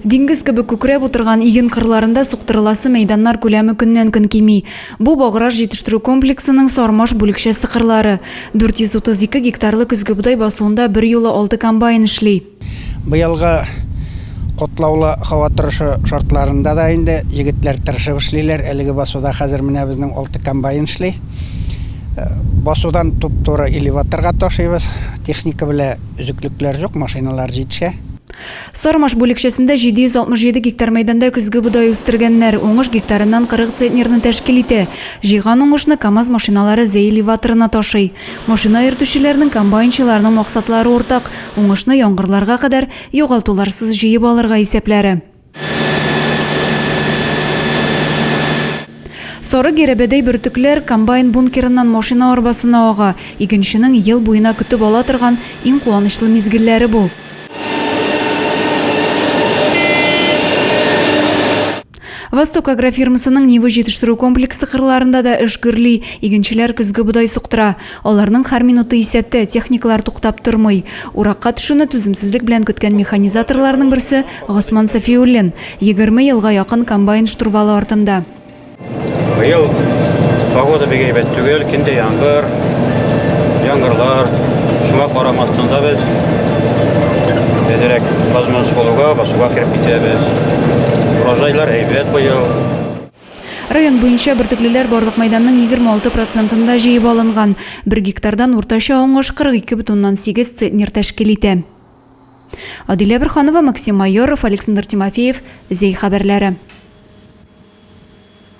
Диңгез кебек күкрәп утырган иген кырларында суктырыласы мәйданнар күләме көннән-көн кими. Бу Баграж җитештерү комплексының Сармаш бүлекчәсе кырлары. 432 гектарлы көзге бодай басуында берьюлы алты комбайн эшли. Быелгы катлаулы һава торышы шартларында да инде егетләр тырышып эшлиләр. Әлеге басуда хәзер менә безнең алты комбайн эшли. Басудан туп-туры элеваторга ташыйбыз. Техника белән өзеклекләр юк, машиналар җитешә. Сармаш бүлекчәсендә 767 гектар мәйданда көзге бодай үстергәннәр. Уңыш гектарыннан 40 центнерны тәшкил итә. Җыйган уңышны КАМАЗ машиналары Зәй элеваторына ташый. Машина йөртүчеләрнең, комбайнчыларның максатлары уртак, уңышны яңгырларга кадәр югалтуларсыз җыеп алырга исәпләре. Сары гәрәбәдәй бөртекләр комбайн бункерыннан машина арбасына ага. Игенченең ел буена көтеп ала торган иң куанычлы мизгелләре бу. Восток агрофирмасының Нива җитештерү комплексы кырларында да эш гөрли. Игенчеләр көзге бодай суктыра. Аларның һәр минуты исәптә, техникалар туктап тормый. Уракка төшүне түземсезлек белән көткән механизаторларның берсе Госман Сафиуллин. 20 елга якын комбайн штурвалы артында. Быел погода бик әйбәт түгел, көн дә яңгыр, яңгырлар. Шуңа карамастан да без әзерәк возможность булуга басуга кереп китәбез. Урожайлар әйбәт быел. Район буенча бөртеклеләр барлык мәйданның 26 процентында җыеп алынган. Бер гектардан уртача уңыш 42,8 центнер тәшкил итә. Адилә Борһанова, Максим Майоров, Александр Тимофеев, Зәй хәбәрләре.